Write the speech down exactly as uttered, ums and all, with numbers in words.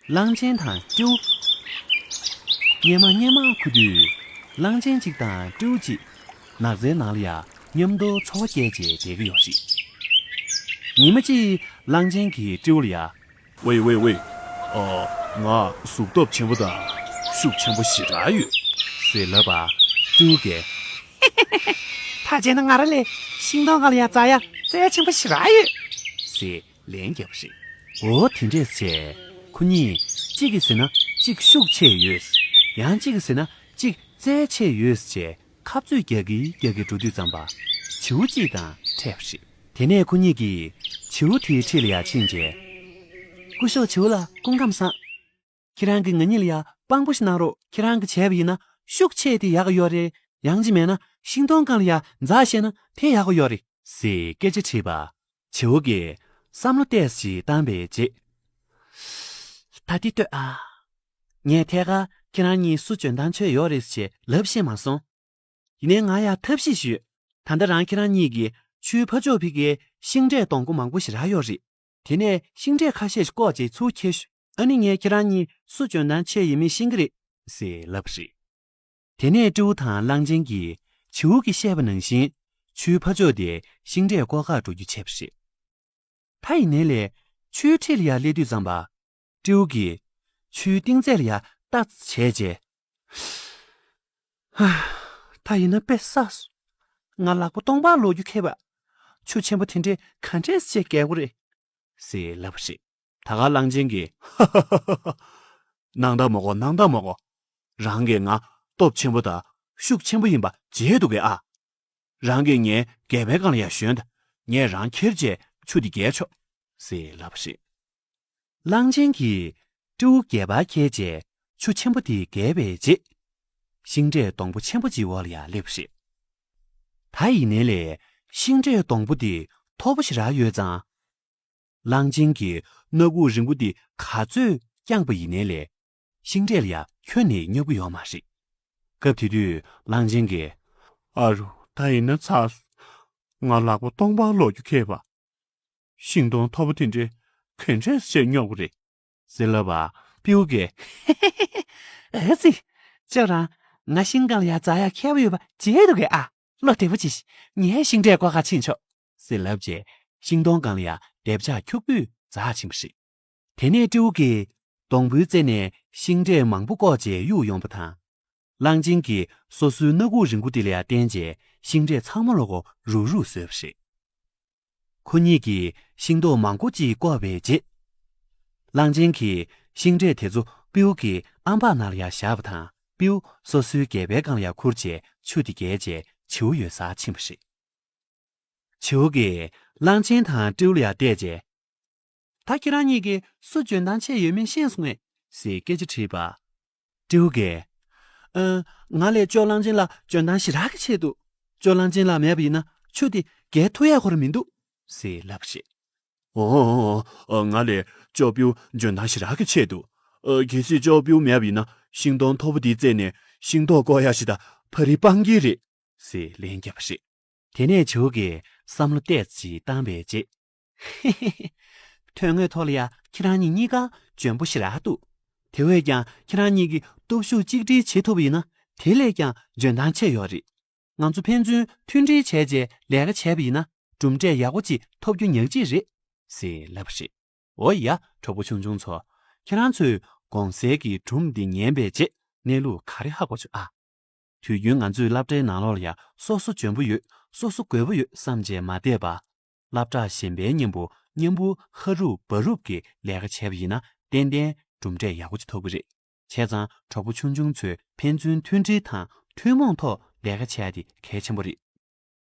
གླང་ཆེན་དང་སྤྲེའུ། སྔོན་མ་སྔོན་མ་ཁུ་དུས། གླང་ཆེན་གཅིག་དང་སྤྲེའུ་གཅིག་ནགས་ཚལ་ནང་ལ་ཡ་མཉམ་དུ་འཚོ་བ་སྐྱེལ་བྱས་བསྡད་ཀྱི་ཡོད་རེད། ཉི་མ་གཅིག་གླང་ཆེན་གྱིས་སྤྲེའུ་ལ་ཡ། ཝེ་ཝེ་ཝེ། ཨ། ང་གཟུགས་སྟོབས་ཆེན་པོ་དང་ཤུགས་ཆེན་པོ་ཞེ་དྲག་ཡོད། ཟེར་ལབ་པ། སྤྲེའུ་གིས། ད་བྱས་ན་ང་རང་ལས་ཤིང་སྡོང་སྒང་ལ་ཡ་འཛེག་ཡ་རྩལ་ཆེན་པོ་ཞེ་དྲག་ཡོད། ཟེར་ལན་བརྒྱབ་པ་རེད། འོ་དེ་འདྲས་བྱས། ཁོ་གཉིས་གཅིག་གིས་ཟེར་ན་གཅིག་ཤུགས་ཆེ་ཡོད། ཡང་གཅིག་གིས་ཟེར་ན་གཅིག་རྩལ་ཆེ་ཡོད་ཅེས་ཁ་རྩོད་རྒྱག་གིན་རྒྱག་གིན་འགྲོ་དུས་ཙམ་པ། བྱིའུ་གཅིག་དང་འཕྲད་པ་རེད། དེ་ནས་ཁོ་གཉིས་ཀྱིས་བྱིའུ་དེའི་འཁྲིས་ལ་ཡར་ཕྱིན་རྗེས། སྐུ་ཞབས་བྱིའུ་ལགས་སྐུ་ཁམས་བཟང་། ཁྱེད་རང་གིས་ང་གཉིས་ལ་ཡ་དཔང་པོ་ཞིག་གནང་རོགས། ཁྱེད་རང་གིས་བྱས་པ་ཡིན་ན་ཤུགས་ཆེ་དེ་ཡག་གི་ཡོད་རེད། ཡང་གཅིག་མེད་ན་ཤིང་སྡོང་སྒང་ལ་ཡ་འཛེག་ཤེས་ན་དེ་ཡག་གི་ཡོད་རེད། ཟེར་སྐད་ཆ་དྲིས་པ། བྱིའུ་གིས་བསམ་བློ་ཏོག་ཙམ་ཞིག་བཏང་པའི་རྗེས། ད་འདི་ལྟོས་ཨ། ངས་ཐད་ཀར་ཁྱེད་རང་གཉིས་སུ་འཇོན་ཐང་ཆེ་ཡོད་རེད་ཅེས་ལབ་ཤེས་མ་སོང་། ཡིན་ནའི་ང་ཡ་ཐབས་ཤེས་ཤིག་ཡོད། ད་ལྟ་རང་ཁྱེད་རང་གཉིས་ཀྱིས་ཆུའི་ཕར་ཕྱོགས་ཕ་གིར་ཤིང་འབྲས་སྡོང་པོ་མང་པོ་ཞེ་དྲག་ཡོད་རེད། དེ་ནས་ཤིང་འབྲས་ཁ་ཤས་ཤིག་བཀོག་བྱས་ཚུར་ཁྱེར་ཤོག། ཨ་ནི་ངས་ཁྱེད་རང་གཉིས་སུ་འཇོན་ཐང་ཆེ་ཡིན་མིན་ཤེས་ཀྱི་རེད། ཟེར་ལབ་པ་རེད། དེ་ནས་སྤྲེའུ་དང་གླང་ཆེན་གྱིས་བྱིའུ་གིས་བཤད་པ་ནང་བཞིན་ཆུའི་ཕར་ཕྱོགས་དེར་ཤིང་འབྲས་བཀོག་གར་འགྲོ་རྒྱུ་བྱས་པ་རེད། ད་ཡིན་ནའི་ལས་ཆུའི་འཁྲིས་ལ་ཡར་སླེབས་དུས་ཙམ་པ། སྤྲེའུ་གིས་ཆུའི་གཏིང་ཚད་ལ་ཡར་ལྟ་བྱས་རྗེས། ཧ། ད་ཡིན་ན་དཔེ་བསགས་སོང་། ང་ལག་པ་སྟོང་པར་ལོག་རྒྱུ་ཁེལ་བ། ཆུ་ཆེན་པོ་དེ་འདྲས་ག་འདྲས་བྱས་བརྒལ་དགོས་རེད། ཟེར་ལབ་པ་རེད། ད་ག་གླང་ཆེན་གྱིས། ཧ་ཧ་ཧ་ཧ། སྣང་དག་མ་དགོས། སྣང་དག་མ་དགོས། རང་གིས་ང་སྟོབས་ཆེན་པོ་དང་ཤུགས་ཆེན་པོ་ཡིན་པ་བརྗེད་འདུག་གས་ཨ། རང་གིས་ངའི་སྒལ་པའི་སྒང་ལ་ཡར་ཞོན་དང་། ངས་རང་ཁྱེར་བྱས་ཆུ་དེ་བརྒལ་ཆོག། ཟེར་ལབ་པ་རེད། གླང་ཆེན་གྱིས་སྤྲེའུ་སྒལ་པར་འཁྱེར་བྱས་ཆུ་ཆེན་པོ་དེ་བརྒལ་བའི་རྗེས། ཤིང་འབྲས་སྡོང་པོ་ཆེན་པོ་གཅིག་འོག་ལ་ཡར་སླེབས་པ་རེད། ད་ཡིན་ནའི་ལས་ཤིང་འབྲས་སྡོང་པོ་དེ་མཐོ་པོ་ཞེ་དྲག་ཡོད་ཙང་། གླང་ཆེན་གྱིས་སྣ་ཁུག་རིང་པོ་དེ་ག་ཚོད་བརྐྱངས་པ་ཡིན་ནའི་ལས། ཤིང་འབྲས་ལ་ཡ་ཁྱོན་ནས་སྙོབ་ཀྱི་ཡོད་མ་རེད། སྐབས་དེ་དུས་གླང་ཆེན་གྱིས། ཨ་རོ། ད་ཡིན་ན་ཚར་སོང་། ང་ལག་པ་སྟོང་པར་ལོག་རྒྱུ་ཁེལ་བ། ཤིང་སྡོང་མཐོ་པོ་དེ་འདྲས་ག་འདྲས་བྱས་སྙོབ་དགོས་རེད། ཟེར་ལབ་པ། སྤྲེའུ་གིས། ཨ་ཙི། ཁྱོད་རང་ང་ཤིང་སྒང་ལ་ཡར་འཛེག་ཡ་མཁས་པོ་ཡོད་པ་བརྗེད་འདུག་གས་ཨ། བློ་བདེ་པོ་བྱེད་ཤིག། ངས་ཤིང་འབྲས་བཀོག་གར་ཕྱིན་ཆོག། ཟེར་ལབ་རྗེས་ཤིང་སྡོང་སྒང་ལ་ཡར་རྡེབ་ཆག་འཁྱུག་པོས་འཛེག་ཕྱིན་པ་རེད། དེ་ནས་སྤྲེའུ་གིས་སྡོང་པོའི་རྩེ་ནས་ཤིང་འབྲས་མང་པོ་བཀོག་བྱས་གཡུགས་ཡོང་བ་དང་། གླང་ཆེན་གྱིས་སོ་སོའི་སྣ་ཁུག་རིང་པོ་དེ་ལ་ཡར་བསྟན་རྗེས་ཤིང་འབྲས་ཚང་མ་ལོག་གོ་རུག་རུག་བཟོས་པ་རེད། ཁོ་གཉིས་ཀྱིས་ཤིང་ཏོག་མང་པོ་ཅིག་བཀོག་པའི་རྗེས། གླང་ཆེན་གྱིས་ཤིང་འབྲས་དེ་ཚོ་སྤྲེའུ་གི་ཨམ་ཕྲག་ནང་ལ་ཡར་བཞག་པ་དང་སྤྲེའུ་སོ་སོའི་སྒལ་པའི་སྒང་ལ་ཡར་ཁུར་བྱས་ཆུ་དེ་བརྒལ་རྗེས་བྱིའུ་ཡོད་སར་ཕྱིན་པ་རེད། བྱིའུ་གིས་གླང་ཆེན་དང་སྤྲེའུ་ལ་ཡར་བལྟས་རྗེས། ད་ཁྱེད་རང་གཉིས་ཀྱིས་སུ་འཇོན་ཐང་ཆེ་ཡོད་མེད་ཤེས་སོང་ངས། ཟེར་སྐད་ཆ་དྲིས་པ། སྤྲེའུ་གིས། ཨ། ང་ལས་ཅོག་གླང་ཆེན་ལགས་འཇོན་ཐང་ཞེ་དྲག་གི་ཆེ་འདུག། ཅོག་གླང་ཆེན་ལགས་མེད་པ་ཡིན་ན་ཆུ་དེ་བརྒལ་ཐུབ་ཡ་ཁོ་རང་མི་འདུག། ཟེར་ལབ་པ་རེད། ཨོ། ཨོ། ཨོ། ང་ལས་ཅོག་སྤྲེའུ་འཇོན་ཐང་ཞེ་དྲག་གི་ཆེ་འདུག། ཨ། གལ་སྲིད་ཅོག་སྤྲེའུ་མེད་པ་ཡིན་ན་ཤིང་སྡོང་མཐོ་པོ་དེའི་རྩེ་ནས་ཤིང་ཏོག་བཀོག་ཡ་ཞིག་དང་ཕ་རི་སྤང་གི་རེད། ཟེར་ལན་བརྒྱབ་པ་རེད། དེ་ནས་བྱིའུ་གིས་བསམ་བློ་ཏོག་ཙམ་ཞིག་བཏང་པའི་རྗེས། ཧེ་ཧེ་ཧེ། དོན་དངོས་ཐོག་ལ་ཡ་ཁྱེད་རང་གཉིས་གཉིས་ཀ་འཇོན་པོ་ཞེ་དྲག་འདུག། དེ་བས་ཀྱང་ཁྱེད་རང་གཉིས་ཀྱིས་སྟོབས་ཤུགས་གཅིག་སྒྲིལ་བྱེད་ཐུབ་པ་ཡིན་ན་དེ་ལས་ཀྱང་འཇོན་ཐང་ཆེ་ཡོད་རེད། ང་ཚོ་ཕན་ཚུན་མཐུན་སྒྲིལ་བྱས་རྗེས་ལས་ཀ་བྱས་པ་ཡིན་ན་གྲུབ་འབྲས་ཡག་པོ་ཅིག་ཐོབ་རྒྱུ་ཉག་གཅིག་རེད། ཟེར་ལབ་པ་རེད། འོ་ཡ། གྲོགས་པོ་ཆུང་ཆུང་ཚོ། ཁྱེད་རང་ཚོས་གོང་གསལ་གྱི་སྒྲུང་འདི་ཉན་པའི་རྗེས་གནས་ལུགས་ག་རེ་ཧ་གོ་བྱུང་ཨ། དུས་རྒྱུན་ང་ཚོས་སློབ་གྲྭའི་ནང་ལོགས་ལ་ཡ་སོ་སོ་འཇོན་པོ་ཡོད། སོ་སོ་རྒོད་པོ་ཡོད་བསམ་བྱས་མ་བསྡད་པ། སློབ་གྲྭ་གཞན་པའི་མཉམ་པོ་མཉམ་པོ་ཧ་རུབ་བ་རུབ་ཀྱིས་ལས་ཀ་བྱས་པ་ཡིན་ན་ཏན་ཏན་གྲུབ་འབྲས་ཡག་པོ་ཅིག་ཐོབ་ཀྱི་རེད། བྱས་ཙང་གྲོགས་པོ་ཆུང་ཆུང་ཚོས་ཕན་ཚུན་མཐུན་སྒྲིལ་དང་ཐུན་མོང་ཐོག་ལས་ཀ་བྱས་ཏེ་གལ་ཆེན་པོ་རེད།